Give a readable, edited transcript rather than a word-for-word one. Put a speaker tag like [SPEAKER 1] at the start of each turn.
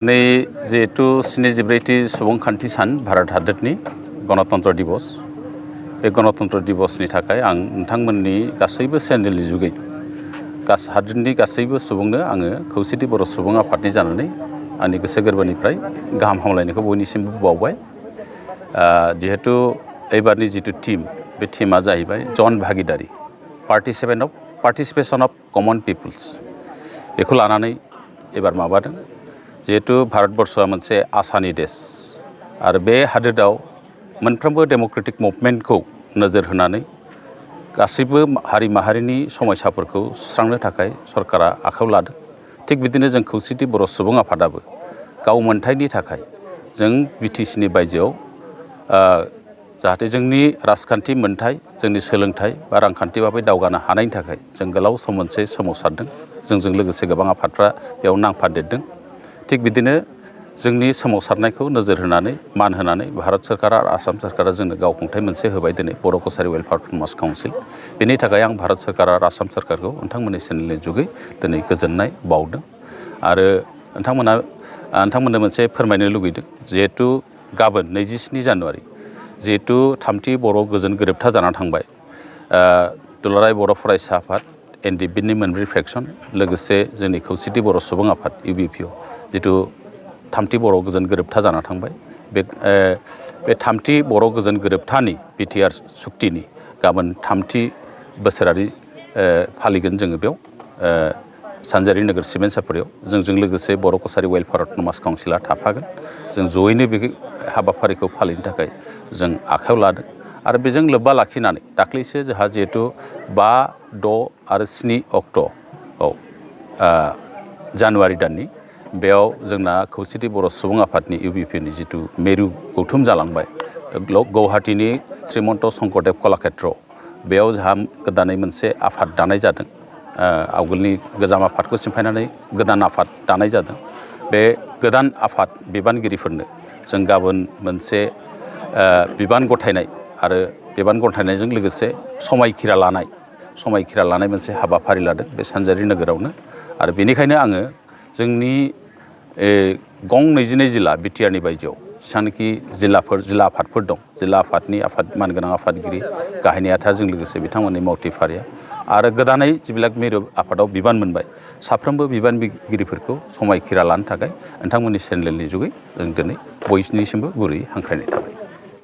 [SPEAKER 1] नै जिहेतु 74थि सुबुंखान्थि सान भारत हादरनि गणतन्त्र दिवस बे गणतन्त्र दिवसनि थाखाय आं नोंथांमोननि गासैबो चेनेलनि जुगै हादरनि गासैबो सुबुंनो आङो खौसेथि बर' सुबुं आफादनि जानानै आंनि गोसो गोरबोनिफ्राय गाहाम हामलायनायखौ बयनिसिमबो बावबाय। जिहेतु एबारनि जितु टीम बे टीमा जाहैबाय जन भागिदारि पार्टिसिपेशन अफ कमन पिपल्स बेखौ लानानै एबार माबादों। जिहेतु भारतबर्षआ मोनसे आसानि देश आरो बे हादोराव मोनफ्रोमबो डेम'क्रेटिक मुभमेन्टखौ नोजोर होनानै गासैबो हारि माहारिनि समस्याफोरखौ सुस्रांनो थाखाय सरकारा आखायाव लादों। थिग बिदिनो जों खौसेथि बर' सुबुं आफादाबो गाव मोनथायनि थाखाय जों बिटिसिनि बायजोआव जाहाथे जोंनि राजखान्थि मोनथाय जोंनि सोलोंथाइ बा रांखान्थि भाबै दावगानो हानायनि थाखाय जों गोलाव सम मोनसे सोमावसारदों। जोंजों लोगोसे गोबां आफादफ्रा बेयाव नांफादेरदों। थिग बिदिनो जोंनि सोमावसारनायखौ नोजोर होनानै मान होनानै भारत सरकारा आरो आसाम सरकारा जोंनो गावखुंथाय मोनसे होबाय दिनै बर'कछ वेलफेयार प्रम'शन काउन्सिल। बेनि थाखाय आं भारत सरकार आरो आसाम सरकारखौ नोंथांमोननि चेनेलनि जुगै दिनै गोजोननाय बावदों। आरो नोंथांमोननो मोनसे फोरमायनो लुगैदों। जिहेतु गाबोन 27 जानुवारि जिहेतु थामथि बर' गोजोन गोरोबथा जाना थांबाय। दुलाराय बर' फरायसा आफाद एनडिएफबिनि मोनब्रै फ्रेक्सन लोगोसे जोंनि खौसेथि बर' सुबुं आफाद इउबिपिअ जितु थामथि बर' गोजोन गोरोबथा जाना थांबाय। बे थामथि बर' गोजोन गोरोबथानि बिटिआर सुक्तिनि गाबोन थामथि बोसोरारि फालिगोन जोङो बेयाव सानजारि नोगोर सिमेन्ट सापरियाव जोंजों लोगोसे बर'कछ वेलफेयार प्रम'शन काउन्सिला थाफागोन। जों जयैनो बे हाबाफारिखौ फालिनो थाखाय जों आखायाव लादों। आरो बेजों लोब्बा लाखिनानै दाख्लैसो जोंहा जिहेतु 5, 6 आरो 7 अक्ट'आव जानुवारि दाननि बेयाव जोंना खौसेथि बर' सुबुं आफादनि इउबिपिनि जितु मेरु गौथुम जालांबाय गुवाहाटीनि श्रीमन्त शंकरदेव कलाक्षेत्र बेयाव जोंहा गोदानै मोनसे आफाद दानाय जादों। आवगोलनि गोजाम आफादखौ सिफायनानै गोदान आफाद दानाय जादों। बे गोदान आफाद बिबानगिरिफोरनो जों गाबोन मोनसे बिबान गथायनाय आरो बिबान गथायनायजों लोगोसे समायखिरा लानाय मोनसे हाबाफारि लादों बे सानजारि नोगोरावनो। आरो बेनिखायनो आङो जोंनि गं 22 जिल्ला बिटिआरनि बायजोआव जेसेबांनाखि जिल्ला आफादफोर दं जिल्ला आफादनि मानगोनां आफादगिरि गाहाय नेहाथारजों लोगोसे बिथांमोननि मावथि फारिया आरो गोदानै जिबिलाक मिरु आफादाव बिबान मोनबाय साफ्रोमबो बिबानगिरिफोरखौ समायखिरा लानो थाखाय नोंथांमोननि चेनेलनि जुगै जों दिनै बयनिसिमबो गुरैयै हांख्रायनाय थाबाय।